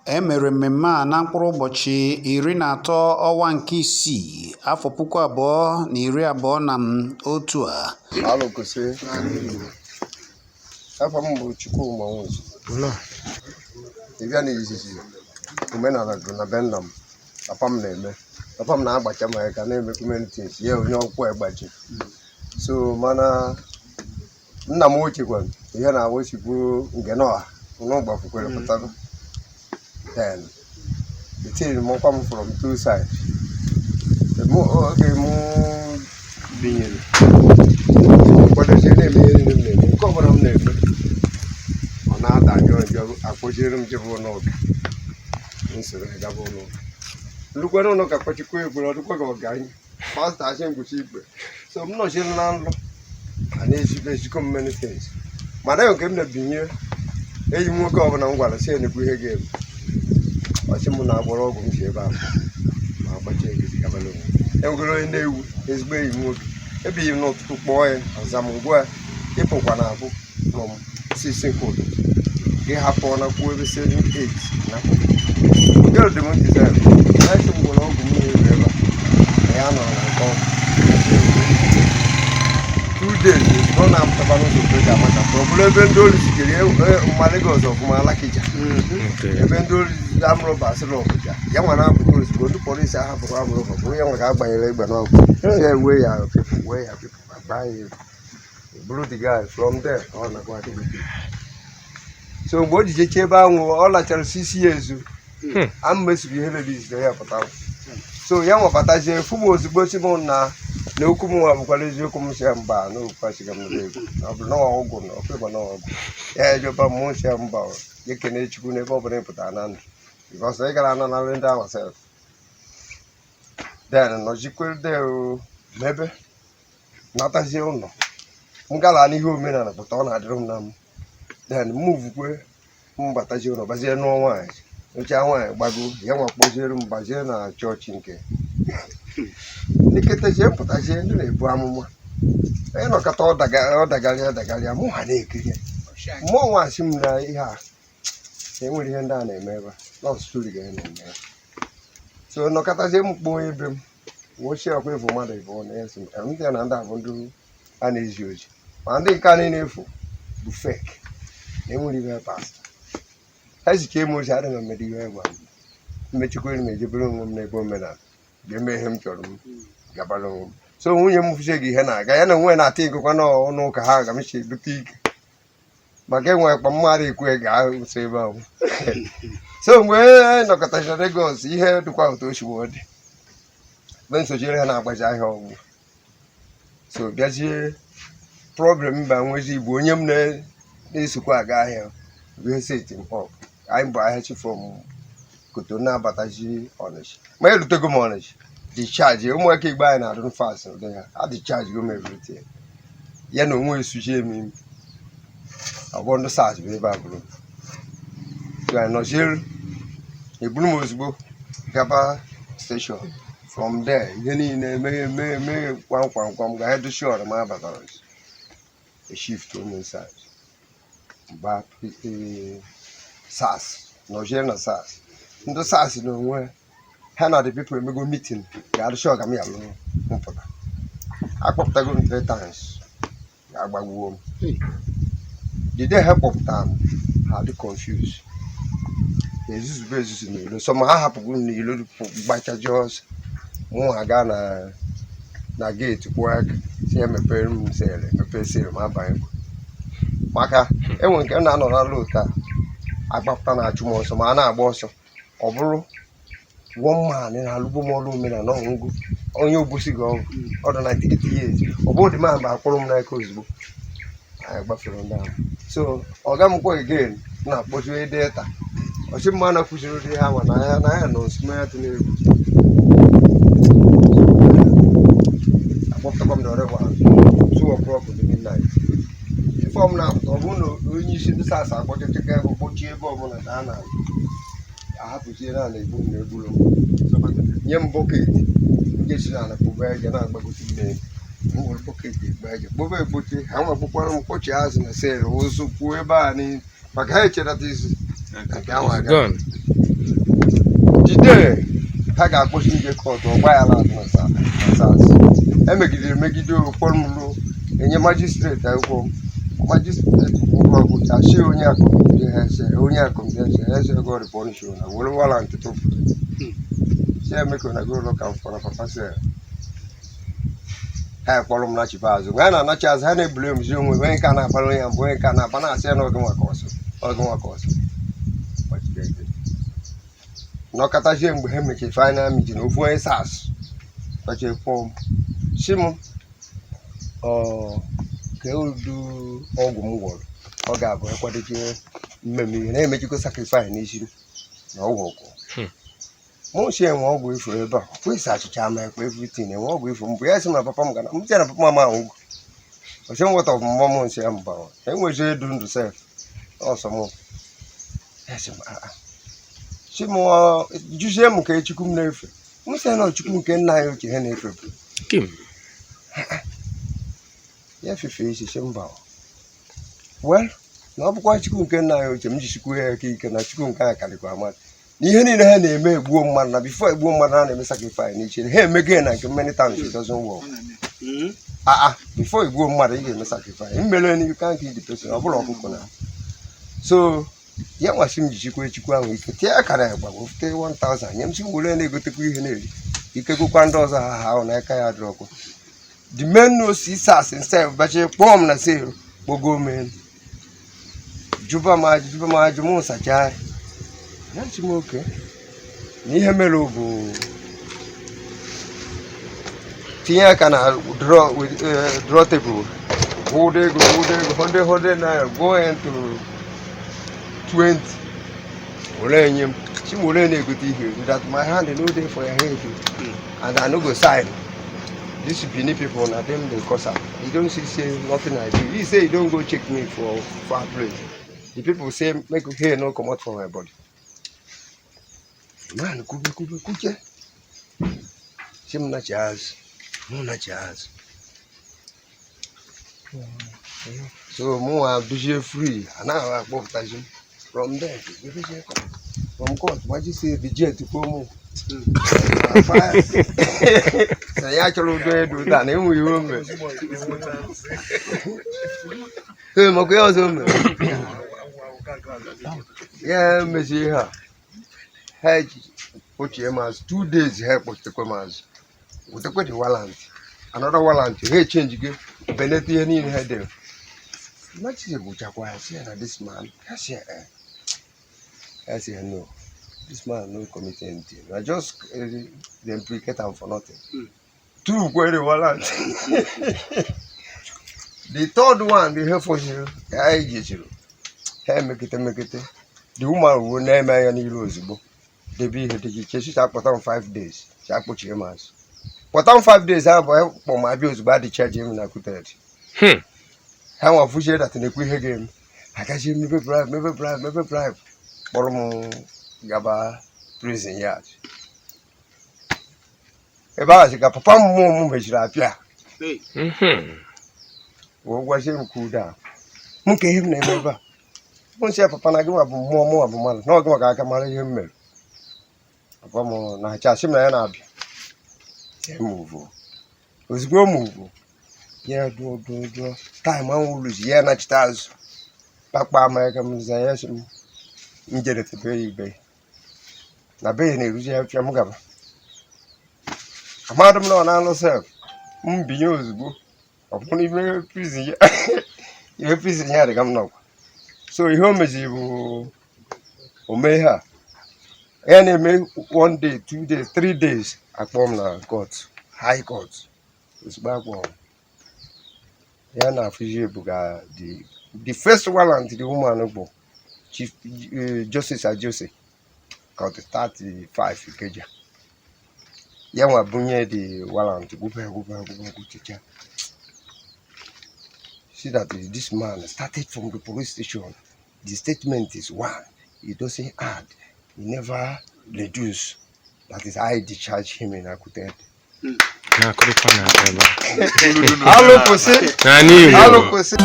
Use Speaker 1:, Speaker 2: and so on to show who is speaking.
Speaker 1: E mere mmemme a na mkpụrụ ụbọchị 13 ọnwa nke isii, afọ 2021 a.
Speaker 2: Alụkwụsị. Afa m bụ Chukwuma Nwosu. Ị bịa n'izizi, omenala dị na be nna m. Papa m na-eme. Papa m na-agbacha ma ya ka na-emekwu many things. Ya onye ọkwụ egbaji. So mana nna m ochie kwara ihe na-awụchikwu nke n'ọha n'ụgbafukwere pụtara. Then the thing mụkwa m from two sides. Mụ oge mụ binyere kwadozie na-eme ihe niile m na-eme, nke ọbụla m na-eme ọ na-ada njọ njọ, akpọchiere m jebe ụlọ ụka, nsoro ha gaba ụlọ ụka, nrukwa n'ụlọ ụka, kpọchikwa ekwere, ọ dịkwa ka ọga anyị pastọ achị ngwụcha ikpe. So m nọchiere na nlọ a na-ezikọ ezikọ m many things, mana nke m na-ebinye enyi m nwoke ọbụla m gwara sị enekwu ihe ga-eme, ọsị m na-agbọrọ ọgwụ m si ebe ahụ ma agbacha egezi gabala onwe m. Enwegoro onye na-ewu ezigbo enyi m nwoke, ebighị m n'ụtụtụ kpọọ ya, ọza m ngwa, ịpụkwa na abụ from 6 nke ụtụtụ, gị hapụ na kwuo ebe 7 8 na nke dị m ntị sef na-esi m gwara ọgwụ m na-ewu ebe a na ya nọrọ na nke ọgwụ 2 days ozugbo ọ na-apụtakwa n'ụzọ obodo ji amata ka ọ bụrụ ebe ndị ori zitere mma Lagos ọfụma, Alakija, ebe ndị ori armed robber sịrị ọbụja ya nwa na-apụta ozugbo, ndị polisi ahapụrụ armed robber bụrụ ya nwa ka a gbanyere egbe n'ọkụ, si ewe ya people wee ya people agba ya egbe bụrụ the guy from there ka ọ nakwa adịghị. So mgbe o ji jeche ebe ahụ ọ lachara sisi ya ezu a mmesiri ihe release ya pụtara. So ya nwabatazie fụ m ozugbo, si m na na okwu m nwa bụkwara eziokwu. M si ya mba, na okwu asịga m n'egwu na ọ bụ na ọgwụ na ọkụ ịgba na ọgwụ ya ejọba m. Si ya mba, ya ekene Chukwu n'ebe ọ bụla ị pụtara na ndụ, because ị gara ananarị ndị ahụ sef. Then nọjikwere mebe natazie ụlọ m gala n'ihe omenala pụta, ọ na-adịrị m na m. Then muvukwe m batazie ụlọ, bazie nụọ nwaanyị, nụchaa nwaanyị, gbago ya nwa kpọziere m bazie na chọọchị nke ndị ketazie mpụtazie ndị na-ebu amụma. Onye nọkọta ọ dagarịa dagarịa, mụ ha na-ekiri ya. Mmụọ nwa asị m na ihe a enwere ihe ndị a na-eme ebe a nọọsụ story ga na-eme ya. So nọkọtazie m kpọọ onye be m wochie ọkwa efu mmadụ ịbụọ na esi m ndị a na ndị a bụ ndị a na-ezi ozi, ma ndị nke a niile efu bụ fake, na enwere ihe pastọ ha zicha eme ozi adịghị mmedo ihe gwa m mmechikwere m ejebere onwe m n'ebe omenala ga-eme ihe m chọrọ, m gabara onwe m. So nwunye m fụzie gị ihe na-aga ya na onwe ya na-ata nkekwa n'ọnụ ụka ha ga m si ebute ike maka enwe kpa mmadụ ekwe ga nso ebe ahụ. So mgbe anyị nọkọtachara Lagos, ihe dịkwa otu o si wee dị mgbe nsochiere ha na-agbaji ahịa ọgwụ. So bịazie problem mba nwezi igbo onye m na-esokwa aga ahịa bụ ihe set m up. Anyị bụ ahịa chi from Cotonou na-abatazi Ọnịcha, ma erutego m Ọnịcha, discharge ụmụaka igbo anyị na-adụ fast ụdị ha a discharge go m everything. Ya na onwe esuchie m imi ọgbọ ndị SARS bụ ebe a bụrụ m. So anyị nọziere eburu m ozugbo gaba station. From there ihe niile emeghe emeghe emeghe kwam kwam kwam ga head sure ma abatara a shift home inside ba SARS, nọzie na SARS. Ndị SARS na onwe ha na the people emego meeting ga-adị sure ka m ya lụrụ mpụta. Akpọpụtago m three times, ga-agbagbuo m. The day ha kpọpụtara m, ha dị confused, ezuzube ezuzu n'ilo, so ma ha hapụgo m n'ilo gbachaji ọsọ. Mụ ha gaa na gate kwụọ aka si ya mepere m cell, mepee cell m abanye, maka enwe nke m na-anọ na road taa agbapụta na-achụ m ọsọ, ma a na-agba ọsọ ọ bụrụ one man na-alụgbo m ọrụ omenala ọṅụgụ onye obosi gị ọgwụ ọ dị 93 years. Ọ bụrụ dị man bụ akpụrụ m n'aka ozugbo anyị gbafere ndị ahụ. So ọga m kwa again na-akpọchi onye Delta ọchị mma na kwụsịrị ụdị ha ma na ya na ya nọ nso ya tụ n'egwu. Akpọpụtakwa m dọrọ gwa 2 o'clock in the midnight. Ife ọm na-apụta, ọ bụrụ na onye isi ndị SARS akpọchachaka ebe kpọchie ebe ọbụla ka a na-ahapụzie na na-egbu m na egburu m, nye m bucket ndị si na ala kpobe aja na-agbagote mmiri. M were bucket egbe aja kpobe egboche ha nwa gbukwara m kpọchie azụ na cell ụzụ kwuo ebe a niile maka ha echedata isi nke ahụ
Speaker 3: It's
Speaker 2: aga.
Speaker 3: gone.
Speaker 2: The day ha ga-akpọchi nje court, ọgba ya na SARS emegidere megide okporo m ruo enye magistrate akwụkwọ. Magistrate kwuru ọgwụcha shi onye akọmide ha ese, onye akọmide ese ese go punish na were warrant tụpụ si emeka na go look am for papa sị ha kpọrọ m nachibe azụ. Mgbe ha na-anachi azụ, ha na-ebuli m zi onwe onye nke a na-abara onye mbụ, onye nke a na-aba na-asị ya na ọgị nwa ka ọsọ, ọgị nwa ka ọsọ gbachiri eze. Nọkọtazie mgbe ha mechiri final meeting, ofu onye SARS kpachiri kpọọ m, si m ọ ka ụdị ọgwụ m gwọrọ ọ ga-abụ ekwadoche mmemme ihe na-emechikwa sacrifice n'isi m na ọgwụ ọgwụ. Mụ si enwe ọgwụ efu ebe a kwesị achịcha ma ekwe everything, enwe ọgwụ efu mbụ ya sị na papa m gana m sị na papa m ahụ osi m nweta ọmụmụ m nsị ya mba enwezi edu ndụ sef ọsọ m ya sị m "Ah, ah." Si m jụzie m ka Chukwu m na-efe. M sị na Chukwu nke nna anyị ochie ha na-efe bụ
Speaker 3: Kim.
Speaker 2: Ya fefe isi sị mba, well, na ọ bụkwa Chukwu nke nna anyị ochie m jisikwu ya aka ike na Chukwu nke anyị karịkwa mmadụ na ihe niile ha na-eme egbuo mmadụ na before egbuo mmadụ ha na-eme sacrifice n'iche ha emego ya na nke many times it doesn't work. Ah ah, before egbuo mmadụ ị ga-eme sacrifice mmere na you can't kill the person, ọ bụrụ ọkụkọ na so ya nwasị m jichikwa Chukwu ahụ ike tie akara ya gba wefute 1000 nye m si were na-egotekwa ihe na-eri ike gụkwa ndị ọzọ ha ha ahụ n'aka ya dịrị ọkụ. The main no see SARS himself bachi kpọọ m na cell, kpogo m elu, jụba m ajụ, jụba m ajụ, mụ sachaa ya sị m oke na ihe mere bụ tinye aka na draw table, hold ego, hold ego 100 100 naira, go into 20 were nye m si m were na-egote ihe that my hand no dey for your head o, and I no go sign. This Benin people, na them dey cause am. You don see say nothing I do. You say you don go check me for far place. The people say make hair no comot for my body. Man kube kube kuche si m nachi azụ, mụ nachi azụ. So mụ duzie free, anaghị akpọpụtazi m from there ebezie court. From court magistrate reject kwuo mụ na ya chọrọ udo edu taa na enweghị ihe o mere. Ee, makwa ihe ọzọ o mere ya emezi ihe a ha eji kpochie m azụ 2 days, ha kpochitekwa m azụ, wetakwa the warrant, another warrant, ha echange gị benete ihe niile ha dere. Machize gwụchakwa ya sị ya na this man ya sị ya eh, ya sị ya no, this man no commit anything, na just dey implicate am for nothing. Two kwere warrant, the third one bụ ihe fọziri ka anyị jechiri ha emekete mekete. The woman wuo na-eme anya n'iru ozugbo debe ihe dị iche si akpọta m 5 days, si akpọchie m azụ, kpọta m 5 days ahụ bụ kpọ m abịa ozugbo adịchaji m na kuted. Ha nwa fuchie that na-ekwu ihe ga-eme agazie mebe bribe, mebe bribe, mebe bribe, kpọrọ m gaba prison yard ebe ahụ sị ka papa mmụọ m mechiri apịa wee gwazie m ka udo a m ka ihe m na-eme ebe a. Mụ sị ya, "Papa, na gị nwa bụ mmụọ, mụ nwa bụ mmadụ, na ọ gị nwa ka aka mara ihe m mere." Papa m na-acha asị m na ya na-abịa ya move ozugbo o move ya dụọ dụọ dụọ time ahụ rụzi ya nachite azụ kpakpa ama ka m za ya sị m m jere tebe ya ibe na be ya na-eruzi ya pịa m gaba. Amadụ m na ọ na-alụ sef m binye ozugbo ọ bụrụ n'ime prison ya, ihe prison ya dị ka m nọkwa. So ihe o meziri bụ o mee ihe a ya na-eme one day, 2 days, 3 days, akpọ m na court, high court. Ozugbo akpọ m ya na-afụzi ebuga the first warrant the woman bụ Chief Justice Ajose, court 35 Ikeja, ya nwa bunye the warrant, gwube gwube gwube gwuchecha, see that this man started from the police station, the statement is one, he doesn't add, he never reduce, that is how I discharge him in acquitted.
Speaker 3: Na-akụrụkwa n'aka ebe a.
Speaker 2: Alụ kwụsị.
Speaker 3: N'ala Igbo.
Speaker 2: Alụ kwụsị.